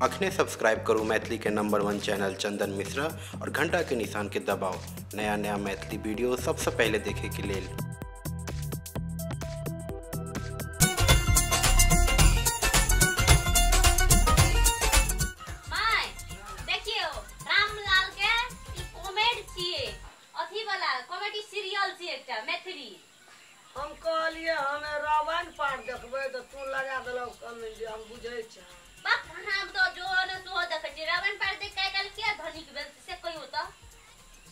अखने सब्सक्राइब करू मैथिली के नंबर 1 चैनल चंदन मिश्रा और घंटा के निशान के दबाओ नया नया मैथिली वीडियो सबसे पहले देखे के लेल। देखियो रामलाल के ई कॉमेडी छिए, अथी वाला कॉमेडी सीरियल छिए एकटा मैथिली। हम कहलिए हमें रामायण पाठ देखबै त तू लगा देलौ कमेडी, हम बुझै छ। बाप हम तो जो न सो देखै छी रामायण पाठ देख के काल के धनिक भेल से कहियो त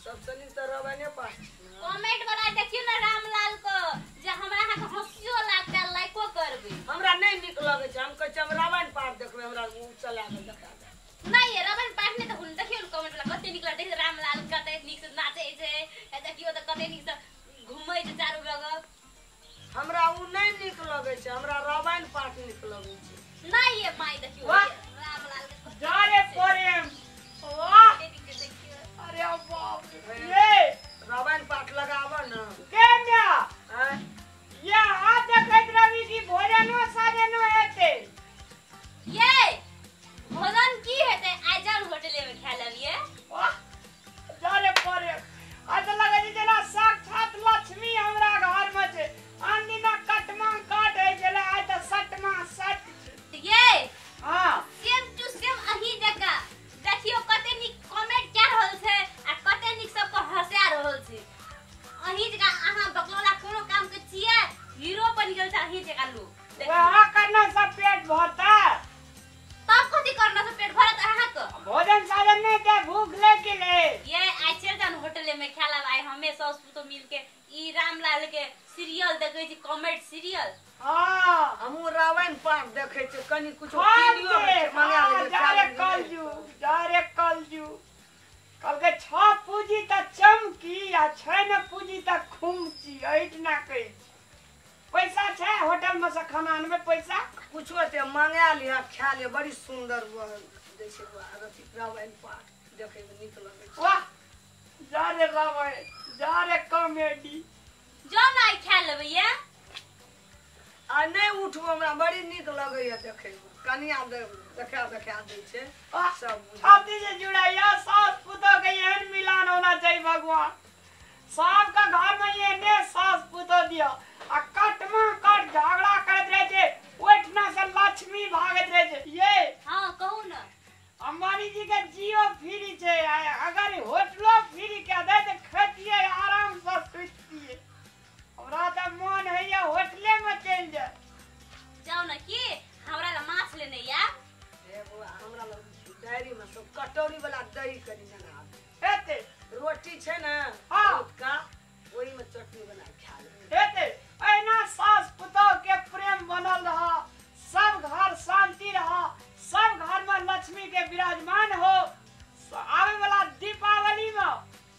सबसे नीक त रामायणे पाठ कमेंट वाला देखियो न रामलाल को जे हमरा अहाँ के हंसियो लागता लाइको करबे। हमरा नहीं नीक लगै छै, हम कहै छी हम रामायण पाठ देखबै, हमरा उ चला के देखा दे। नहीं रामायण पाठ नहीं त हुन देखियो न कमेंट वाला कते नीक लगै छै, रामलाल कते नीक से नाचै छै, देखियो त कते नीक से घुमै छै चारू बगल। हमरा उ नहीं नीक लगै छै, हमरा रामायण पाठ नीक लगै छै। नहीं ये माई देखियो रामलाल के जा रे प्रेम वाह अरे बाप रे ये रामायण पाठ लगाव न के म्या हां ये आ देखैत रवि की भोजनो साजनो हेतै। ये भोजन की हेतै आइ जान होटले में खा लेलिए। वाह जा रे प्रेम आज लगै छै जेना साक्षात लक्ष्मी हमरा घर में छै। आन दिना कटमा काट है छलै, आइ त सटमा सट। ये हां सेम टू सेम अही जगह देखियो कते नीक कमेंट कै रहल छै आ कते नीक सबको हंसा रहल छै। अही जगह अहां बकलोला कोनो काम के छिए हीरो बन गेल छै अही जगह लोग। वहां करना सब पेट भरता तब कथि करना से पेट भरत अहां के भोजन साजन नहीं ते भूख ले के ले। ये आइ चल जान होटल में खा लब, आइ हमे सास पुतो मिल के ई रामलाल के सीरियल देखै छी कॉमेडी सीरियल। हां हमहु रामायण पाठ देखै छी, कनी कुछो कीनियो मंगा लेबै। जा रे कलजू जा रे कलजू कल के छ पूजी त चमकी आ छै न पूजी त खुमची ऐठना कहै छी। पैसा छै होटल में से खाना आनबे पैसा कुछो ते मंगा लिहा खा ले, बड़ी सुंदर दै छै अथी रामायण पाठ देखै में नीक लगै छै। वाह जा रे रामायण जा रे कॉमेडी जो ना खा लेबै ये आ नहीं उठबो, हमरा बड़ी नीक लगैया देखै में। कनिया देखा देखा दै छै सब छाती से जुड़ाइया सास पुतोह के एहन मिलान होना चाहिए भगवान। सबका घर में एहने सास पुतोह दिया आ कटमा कट झगड़ा करैत रहे छै, ओठना से लक्ष्मी भागैत रहे छै। ये हां कहू न अंबानी जी के जियो फ्री छै, अगर होटलो फ्री के दे त खतिए आराम से सुतिए। हमरा त मन हैया होटले में चल जाए। जाओ न की हमरा ला माछ लेने या ए बौआ, हमरा लग डायरी में सब कटोरी वाला दही कनी बना हेते रोटी छै न हां का ओही में चटनी बना खा ले हेते। ऐना सास पुतोह के प्रेम बनल रहा, सब घर शांति रहा, सब घर में लक्ष्मी के विराजमान हो। आवे वाला दीपावली में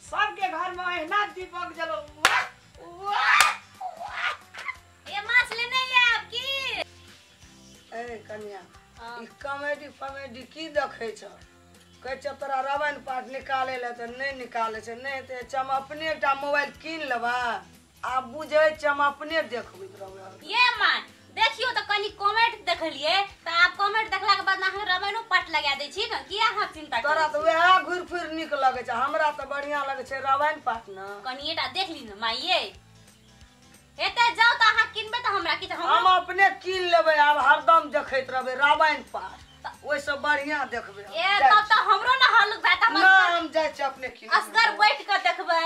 सबके घर में ऐना दीपक जलो। वाह वाह ये माछ लेने या आपकी ए कन्या ई कॉमेडी फॉमेडी की देखै छ? कहै छ तोरा रामायण पाठ निकाले ले त नहीं निकाले छै, नहीं त हम अपने एकटा मोबाइल कीन लेबा आ बुझै छ हम अपने देखबै रहबै। ये मान देखियो त कनी कमेंट देखलिए त आप कमेंट देखला के बाद अहाँ रामायणो पाठ लगा दै छी न, की अहाँ चिंता तोरा त वएह घुर फिर नीक लगै छै, हमरा त बढ़िया लगै छै रामायण पाठ न। कनी एटा देख ली न माइये एते जाओ त अहाँ किनबै त हमरा की हम अपने कीन लेबै, आब हरदम देखैत रहबै रामायण पाठ, ओइ से बढ़िया देखबै। ए तब त हमरो न हल्लुक भात हम ना हम जाइ छी अपने कीन असगर बैठ के देखबै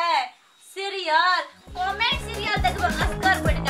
सीरियल कॉमेडी सीरियल देखबै असगर बैठ।